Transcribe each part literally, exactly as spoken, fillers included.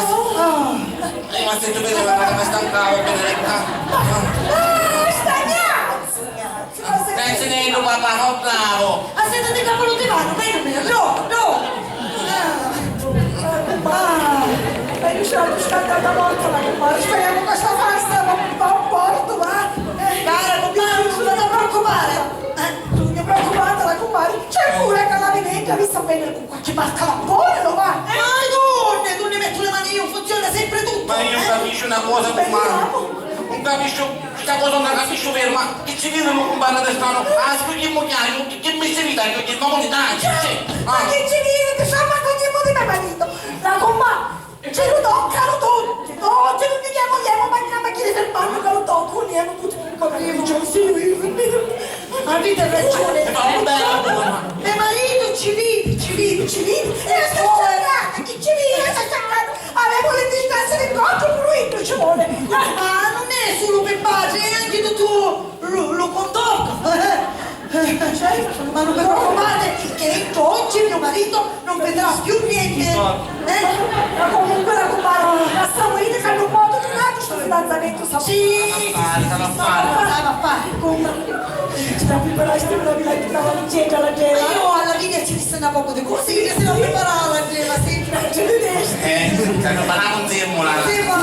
Ah. Eh, ma se tu vedi, ma mi stancavo, benedetta. Ah, sta gnazzi, gnazzi, ma se... Grazie, Nino, papà, oh, bravo. Ah, senti, ti capo, non ti vanno, vedi, vedi, no, no. Ah, ah, ma io sono stata da morto, la compare. Speriamo che sta festa va, va a porto, va. Eh, cara compare, non ti preoccupare. Eh, tu non ti preoccupare, la compare. C'è pure che la vedete, vi sta bene. Qualche barca la pone, lo va? Eh, ma le donne, donne, metto le mani io, funziona sempre tutto, eh? Ma io non capisco una cosa, compare. Speriamo. Non capisco, sta cosa non la capisco, ferma. Che ci vede, compare, de strano? Ah, spieghiamo chiaro, che, che mi si vita, che, che mamma ne dà, che, che, ma ah. Che ci vede? Ti sa, ma togliamo di me marito. La compare, ce lo toccano tutti, tutti, tutti, chiamo, chiamo, ma, ma chi li fermano che lo toccano, chiamo tutti. Avete ragione. Me marito ci vidi, ci vidi, ci vidi. E sta cercando, chi ci vidi, sta cercando. Non vedrà più niente, eh? Ma comunque la cumpari, lassamu iri ca nun potu durari stu fidanzamentu, sapiti? Sì, sì, sì, sì, stava a fari, stava a fari. Cumpari, ci la priparasti una vila di una valigetta, la gela? Ma io alla fine ci disse un poco di cose, che si la preparava la gela, sì. Non ci vedesti? Eh, ci la preparava un simbolo. Sì, ma...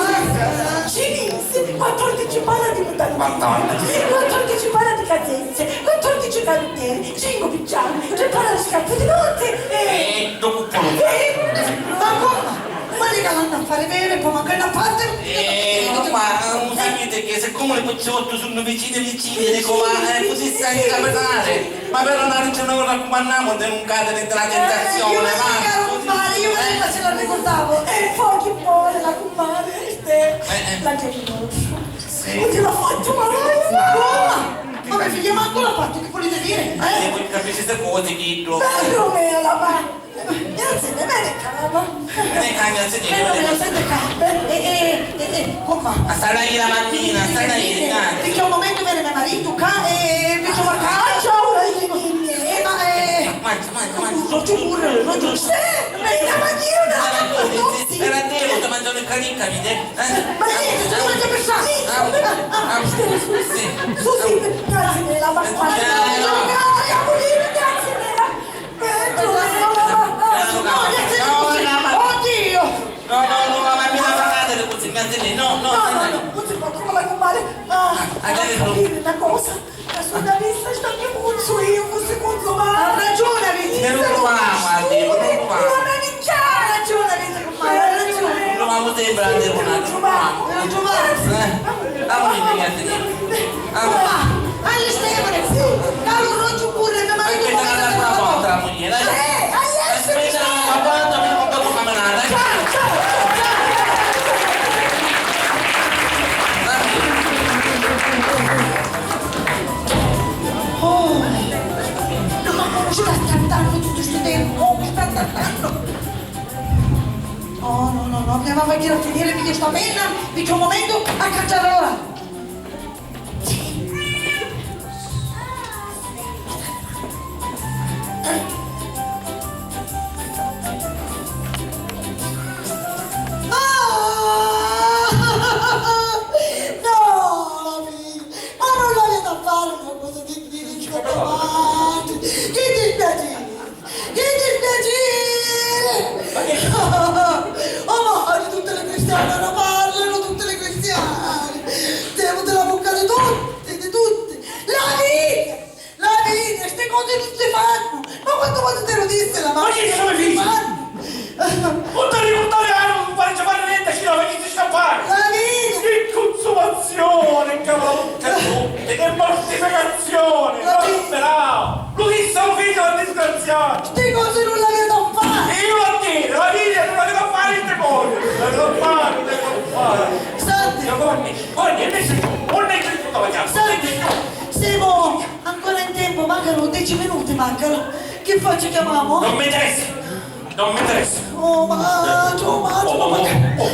Ci disse quattordici para di mutande. Quattordici. Quattordici para di casette. Quattordici canuteri, cincu pigiami, tri para di scarpi di notti e... E dopu puru. Eh, ma come? Ma li ca l'hannu a fari veri, poi mancu a parti. Eh, no, ma, eh, non sapete che siccome le picciotte sono vicine vicine, dico, ma, eh, così sta in capitale. Ma però noi non ce ne raccomandiamo di non cadere nella tentazione, eh, io va. Io la cumpari, io la cumpari, ce la ricordavo. E poi chi vuole la cumpari? Eh, eh. La gente non... Sì. Non ce l'ha fatto, ma... Ma, ma me figlia manco l'ha fatto, che volete dire? Eh? Eh, voi capite ste cose, chiddu. Bello, mela, ma... Grazie, bene, calma. Eh, ah, grazie, eh, non me lo sente qua. Eh, eh, eh, eh, eh, come? Sta la mammina, sta la... Perché un momento viene mio marito qua e vi trovo qua. Ah, ciao, eh, eh, eh, ma, eh, mangia, mangia, mangia. Non ci vuole, non ci... Eh, ma io non... Era tempo, sto mangiando il canicca, vedi? Ma niente, sono anche per... Sì, sì, grazie mille, ma... Grazie mille. Oddio! No, no, no, ma mi la parlate così, grazie mille. No, no, no, no, non si può, come la compare? Ah, ho capito una cosa. La sua vista sta più puzzo, io fossi consumata. Ha ragione, avete... Ne lo troviamo, ha detto, non lo troviamo. Una minchia, ha ragione, avete compare, ha ragione. Lo troviamo sempre, ha detto, un attimo. Lo troviamo. Eh? Ah, voi mi dite niente. Ah, ah, Stefano, sì. Caro Roggio pure, mio marito... Aspetta, non la tua volta, la moglie, dai. Eh, aspetta, non la tua volta, mi non devo camminare, dai. Ciao, ciao, ciao, ciao. Oh, ci sta tardando tutto sto tempo, oh, ci sta tardando. Oh, no, no, no, mi va a far finire, mi sta pena, mi c'è un momento a cacciare ora. Ah! No, la figlia, ma non l'avete a fare una cosa di, di, di, di, che dispiacere! Che dispiacere! Ma che... Oh, ma tutte le cristiane ora parlano, tutte le cristiane! Devo della bocca di tutti, di tutti! Lavinia! Lavinia, ste cose non si fanno! Ma quante volte te lo disse la mamma? Ma chi sono i figli? Non ti ricordare, non faccio fare niente, ci la faccio scappare! Lavinia! Che consumazione, cavolo! Che mortificazione! Bravo! Lu disse a lu figghiu, la disgraziata! Sti cosi nun l'avìa da fari! E io a te, la figlia, nun l'avìa da fari sti cosi! L'avìa da fari, l'avìa da fari! Senti! Giovanni, Giovanni, hai messo giù? Non hai detto la chiamata! Senti! Siamo ancora in tempo, mancano dieci minuti, mancano! Che faccio, chiamiamo? Non mi interessa! Non mi interessa. Oh, ma, oh, ma, oh, ma, ma,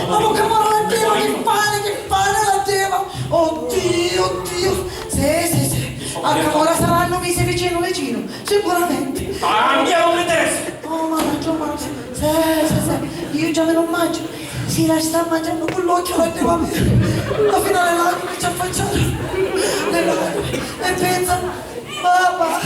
ma, ma che morale, che pane, che pane la teva. Oddio, oddio. Sì, sì, sì. Anche ora saranno mesi vicino, vicino, sicuramente. Ah, a mia non mi interessa. Oh, ma, ma, sì, sì, sì. Io già me lo immagino. Si la sta mangiando con l'occhio la teva. La finale là, come ci affacciato. Le lacrime. E pensa, Papà,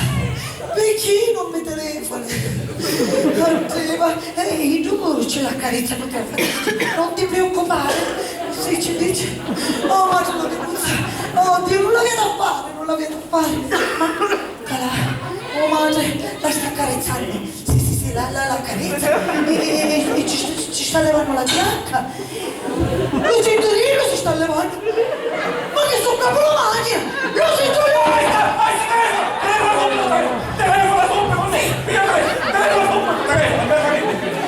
perché non mi telefoni? Oddio, ma, eh, io ce l'accarezzo, non ti preoccupare. Sì, ci dice, oh, ma tu non mi... Oddio, non l'avete a fare, non l'avete a fare. Ma, calà, oh, madre, la sta accarezzando. Sì, sì, sì, la, la, la carezza. E, e, e, e ci, ci sta levando la giacca. Lu cinturinu si sta levando. Ma chi su capu la magna? Lu cinturinu! Aspetta, aspetta, telefona subito, telefona subito, così, via, telefona subito, telefona,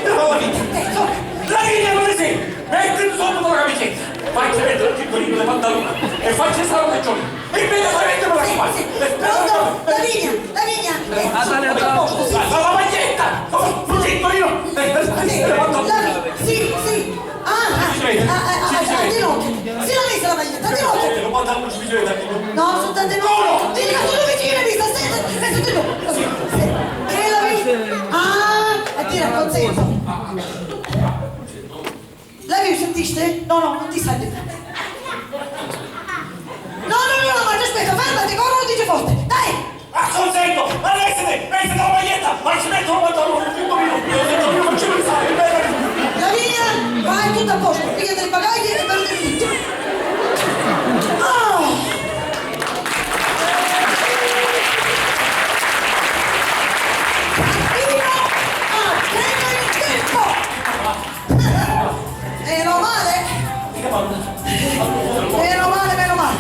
telefona, telefona. La linea non esiste. Metti subito la camicetta. Facci mettere il cinturino, le pantalone e facci stare un giorno. Immediatamente me la... Sì, fai. Sì. Pronto? Lavinia, Lavinia. Eh, ah, dai, dai, dai. Così. La, la maglietta! Sì, sì. Così, Torino. Eh, eh, sì, eh, quanto... La, sì, sì. Ah, ah, ah, ah, ah, tante notti. Sì, l'ha messa la maglietta, tante notti. Eh, lo porta un giudice da... No, sono tante notti. No, no. Dì che sono vicino, mi sta sentendo. Sì. Sì. Che la vi-, ah, a dire, Viste? No, no, non ti senti. No, no, no, no, ma aspetta, fermati, corri, non dici forte. Dai! Acconsento! Arrestati! Resta la maglietta! Ma ci metto un pantalone, un minuto, io sento, io non ci pensare, bene! Lavinia, vai, tutto a posto, pigliati i bagagli e perditi tutto. Ah! Arriva a prendere il tempo! Meno male! Meno male, meno male!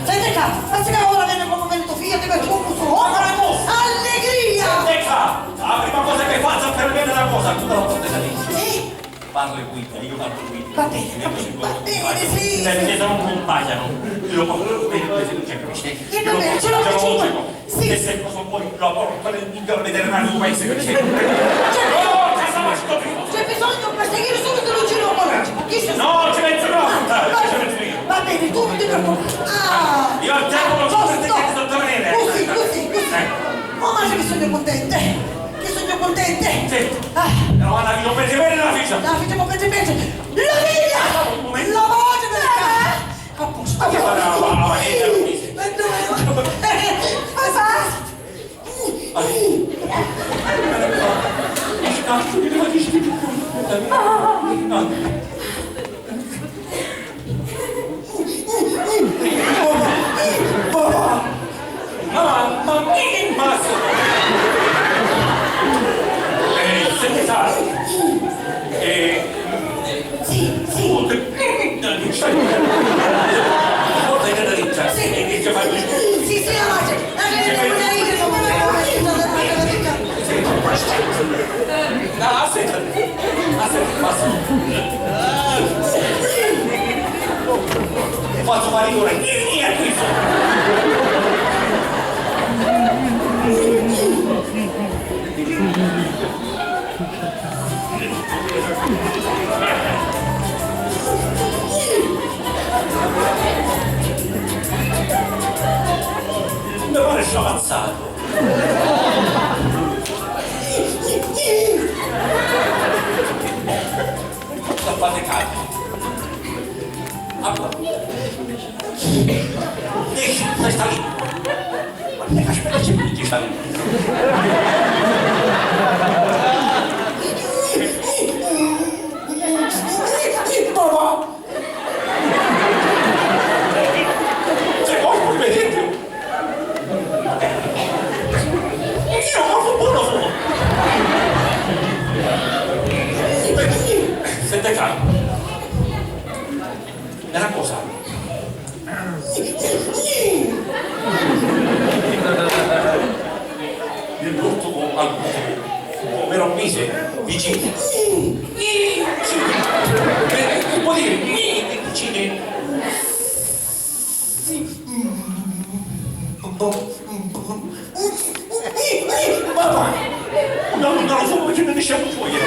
Senti qua, ma si ora vene come venuto figlio, ti metto un muso. Allegria! Senti qua, la prima cosa che faccio per bene la cosa, tu la porti da lì. Sì. Parli qui, io parlo qui. Va bene, va bene, va bene, sì, sì. Perché sono un compagno, io parlo qui, cioè, questo. E va bene, ce l'ho piaciuto. Sì. E se cosa vuoi, lo porto nel miglior veterinario del paese che c'è. C'è bisogno, oh, casa, ma sto qui. C'è bisogno per seguire subito il giro con l'oncolo. Chi si... No, ci penso io. Ah, va bene, tu non ti preoccupare. Ah, io al tempo non so se ti sottomanere. Così, così, così. Eh. Oh, ma che sono contente. Che sono contente. Sì. Ah. No, guarda, io penso bene la ficia. La ficia, ma penso bene. La figlia! Un momento. La voce del cane. A posto. Ma che fa la, la, la manetta, Luigi? Ma dove? Papà! Ai. Scatto, mi devo dire. Mamma mia, che passa! Eh, se ne sa. Eh, sì, sì. Sì. Sì, sì, la voce. La voce. No, aspetta, aspetta, basta. Faccio fare ora. Vieni a questo. Mi pare sciavazzato. Sta fate calma. Allora. Dici, questa lì. Ma che aspetta, ci dici, sta lì? Papà! Sei morto, vedete? Io non sono buono, sono. Senti qua. Una cosa. Nell'ultimo, all'ultimo, ovvero un mese, vicini. Sì, sì, sì. Eh, si può dire, vicini. Papà! Non, non lo so perché non riesce a fuori.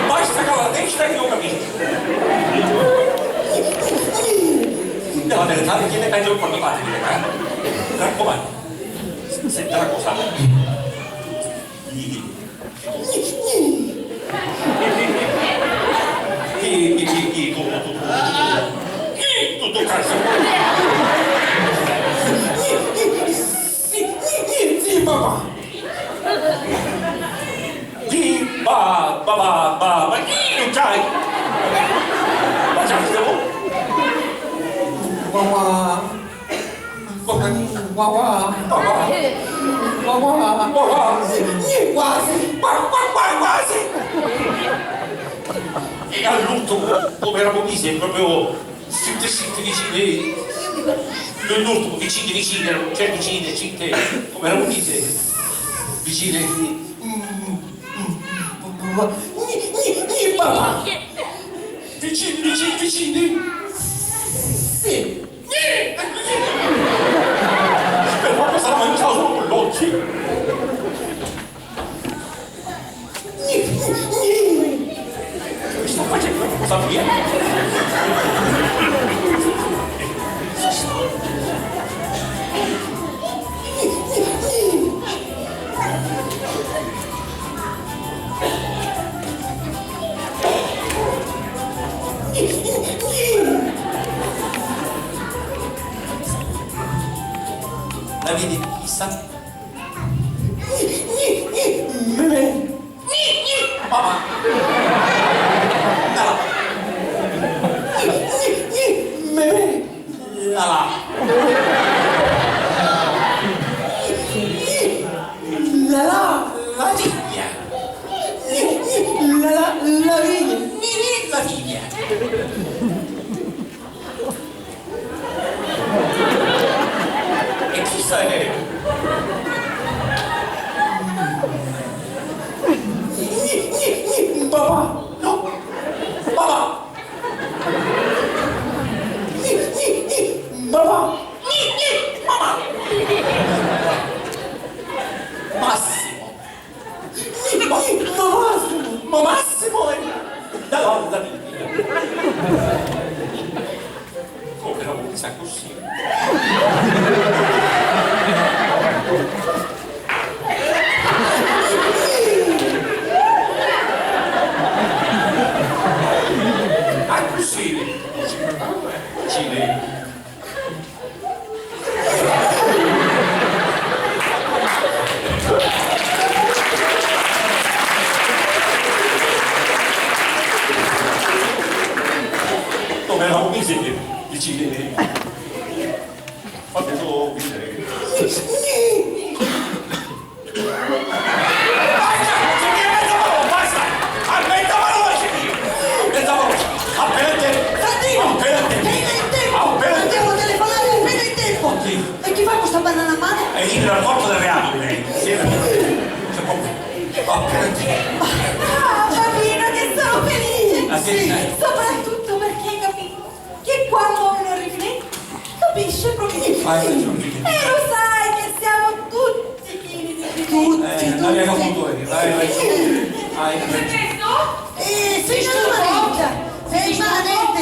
Basta che la testa, io capisco. Devo andare a fare, chiede peggio quando fate, eh? Mi raccomando, senta la cosa. Chi, chi, chi, chi, tu, tu, tu, tu, tu, tu, tu, tu, sì, sì, sì, papà. Chi, ba, ba, ba, ba, ba, chi, non c'hai? Ma c'hai, mamma. Guà, guà. Guà, guà. Guà, guà. Guà, guà. Quasi. Guà, guà, guà, quasi. E all'ultimo, come eravamo misi, proprio scitti, scitti, vicini. L'ultimo, vicini, vicini, cioè vicini, scitti, come eravamo misi, vicini. Ni, ni, ni, papà. Vicini, vicini, vicini. Sì. Ni, ni. E quando sarà mangiato con l'occhi. Ni, ni, ni. Che sto facendo? Cosa mia? La, la, la, la. Come la vuoi, sa così? Ah, così. Così. Dove la mise vicino? Fammi solo vedere. Basta! Basta! Aspetta, ma non c'è più! Aspetta, ma appena te... Santino! Appena te... Appena te... Appena te... Devo telefonare appena in tempo! Sì. E chi fa con sta banana in mano? E io nel corpo del reato, direi. Sì. C'è poco. Appena te... Ah, Marina, che sono felice! Ah, sì? Sì. Soprattutto perché hai capito che quando uno riflette, capisce proprio di più. Hai ragione. E lo sai che siamo tutti pieni di difetti. Tutti, eh, tutti, tutti. Hai ragione. Eh, sì, signora Maria. Fermamente.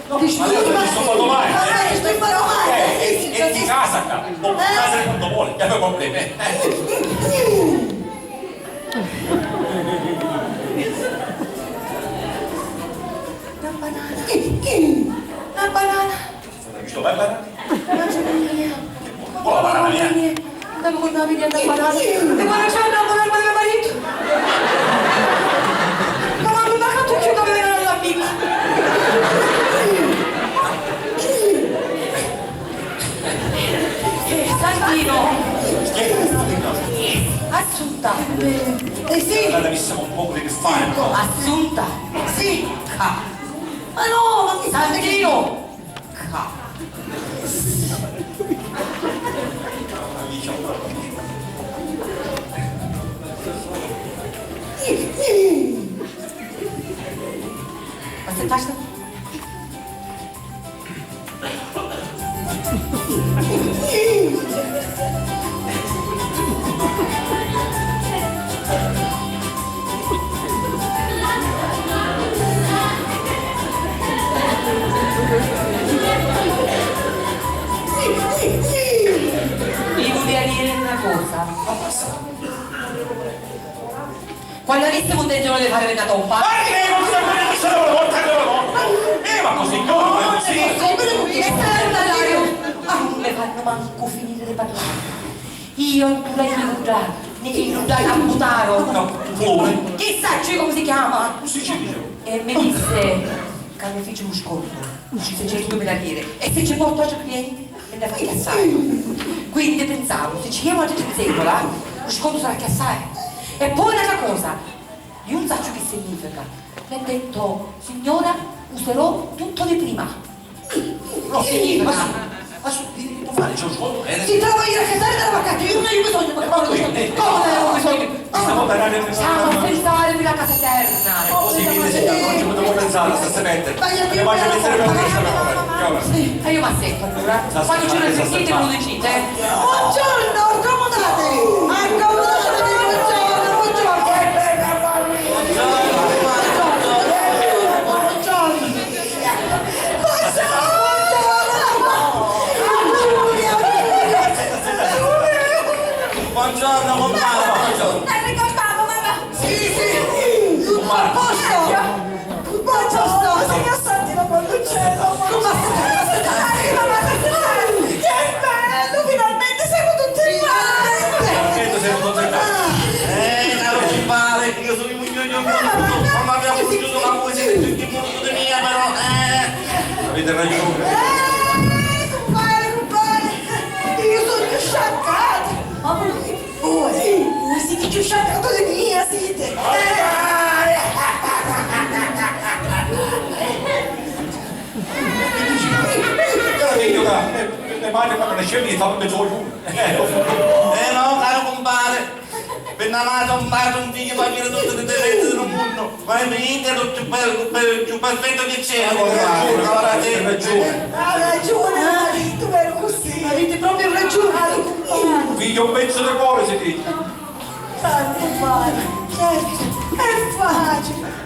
No, ma lei non ci sto fatto mai. Ma lei ci sto fatto mai. Eh, sì, sì, è di casa qua. Oh, casa quando vuole, che aveva problemi. Eh. Una banana. Una banana. Hai visto? Vai, vai, vai. Ma c'è mia. Oh, la banana mia. Andavo con la mia banana. E quando c'è andavo con il mio marito. Ma non mi manca tutto che mi era la vita. Eh, Santino. Assunta. Eh, eh, sì. Allora, mi siamo un po' come che fai, no? Assunta. Sì. Ca. Ma no, ma mi... Santino. Ca. Ma se fa sta... Mi vulìa diri na cosa. Quannu avìssimu intenzioni di fari na tomba? Ma che cosa, cosa, cosa, una volta che una volta? Eh, ma così, come, così? E stai parlando? Ah, non mi fanno manco finire di parlare. Io ancora io nulla, né io nulla a buttare. No, come? Chi saccio io come si chiama? Così ci dice. E mi disse che mi fece un sconto, ci fece centomila lire. E se ci porto altri clienti? E ne fa chiassai. Quindi pensavo, se ci chiamo a Giuseppe, lo sconto sarà chiassai. E poi un'altra cosa, io non saccio che significa. Mi ha detto, signora, userò tutto di prima. Non significa. Ma su, ti, ti può fare, c'è un sconto, eh? Si trova a chiassai dalla vacanza, io non ho bisogno, ma come non ho bisogno? Siamo a pensare fino a casa eterna. Oh, sì, vedi, signor, non ci potevo pensare, sta se mette. Ma io... E io mi assetto allora. Quando ci sentite, me lo dicite, eh? Buongiorno, accomodatevi. Accomodatevi, buongiorno, buongiorno. Buongiorno. Buongiorno, compare, buongiorno. Sta ricampando, mamma. Sì, sì, tutto a posto. Tutto a posto. Signor Santino Paluccello, buongiorno. Arriva, ma che bello, finalmente siamo tutti qua. Finalmente siamo tutti qua. Eh, caro compare, io sono un gnogno muto, ma mi ha fuggito la musica di tutti i muti mia, però, eh. Avete ragione. Eh, compare, compare, io sono sciaccata. Ma voi, voi, voi siete più sciaccati di mia, siete. Eh. Cara figlio, cara, eh, mio padre quando nasceva mi fa un pezzo. Eh, no, caro compare. Pi na matri, un patri, un figghiu, fa viri tutti li difetti di lu munnu, ma è nienti, è lu cchiù bellu, cchiù bellu, cchiù perfettu chi c'è. Hai ragione, hai ragione. Ha ragione, ha dittu veru così. Avete proprio ragione, caro compare. Figghiu, un pezzu di cuore si dice. Tanto male, certo, è facile.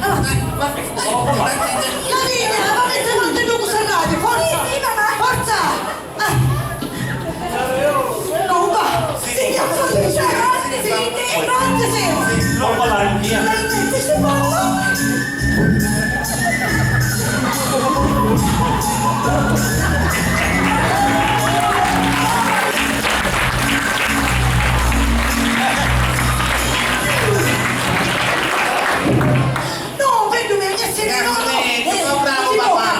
Lavina, ma mi stai mantenennu cu serrati, forza! Forza! Ah. Comunque, signor, sì, sì, sì, sì. Non parlare via. Lei si parla? No, vedu, mi è no, no, eh, non si tocca,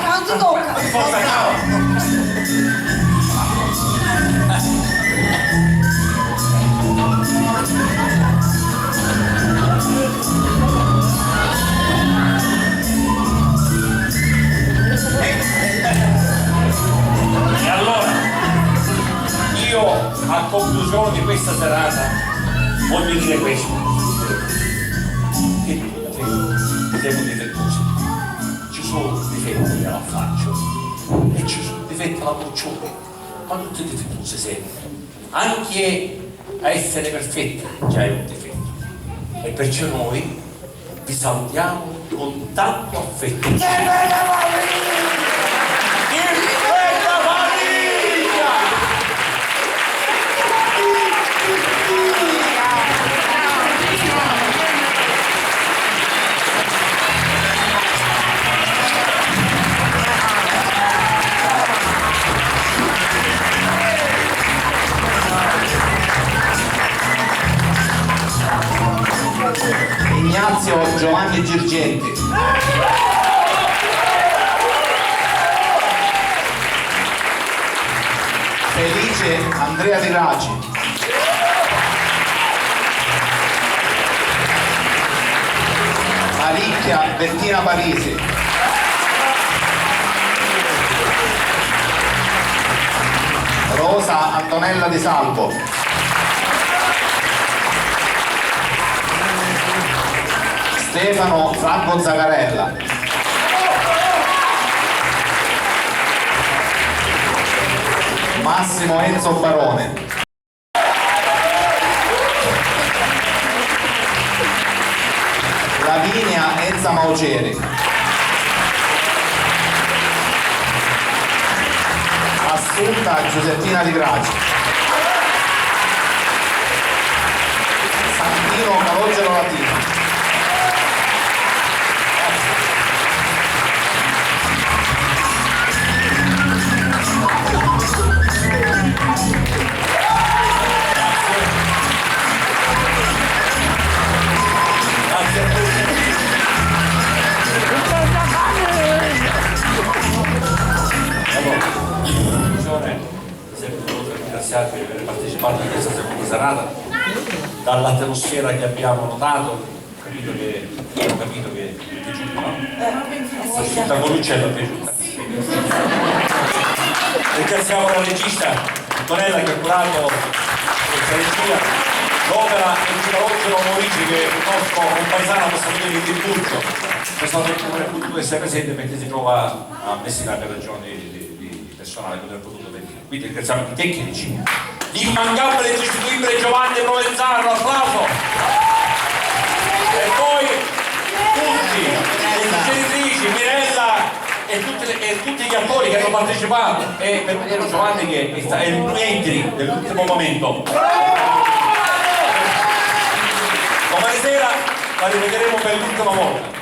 non si tocca. Forza, ciao. E allora, io a conclusione di questa serata voglio dire questo. Che tutti siamo difettosi. Ci sono difetti alla faccia e ci sono difetti alla boccione, ma tutti difettosi siamo. Anche a essere perfetti già è un difetto. E perciò noi vi salutiamo con tanto affetto. Che bella Maureen! Il Girgenti. Felice Andrea Di Graci. Maricchia Bettina Parisi. Rosa Antonella Di Salvo. Stefano Franco Zagarella. Massimo Enzo Barone. Lavinia Enza Mauceri. Assunta Giuseppina Di Graci. Santino Calogero Latino. Allora, attenzione, sempre voluto ringraziarvi per aver partecipato a questa seconda serata, dall'atmosfera che abbiamo notato. Capito che, ho capito che ti è piaciuto, no? Sta Coluccia è piaciuta. Ringraziamo la regista Antonella che ha curato questa regia, l'opera e Gino Roccio Maurici, che è un nostro compaesano, possiamo dire, di Burgio. C'è stato il comune appunto di essere presente perché si trova a Messina per ragioni di, di, di personale, quindi non è potuto venire. Quindi ringraziamo i tecnici. L'immancabile, insostituibile Giovanni Provenzano, un applauso. E poi tutti, le suggerittrici, Mirella e, tutte le- e tutti gli attori che hanno partecipato. E per ultimo Giovanni che è sta- è il rientri dell'ultimo momento. Domani sera la rivedremo per l'ultima volta.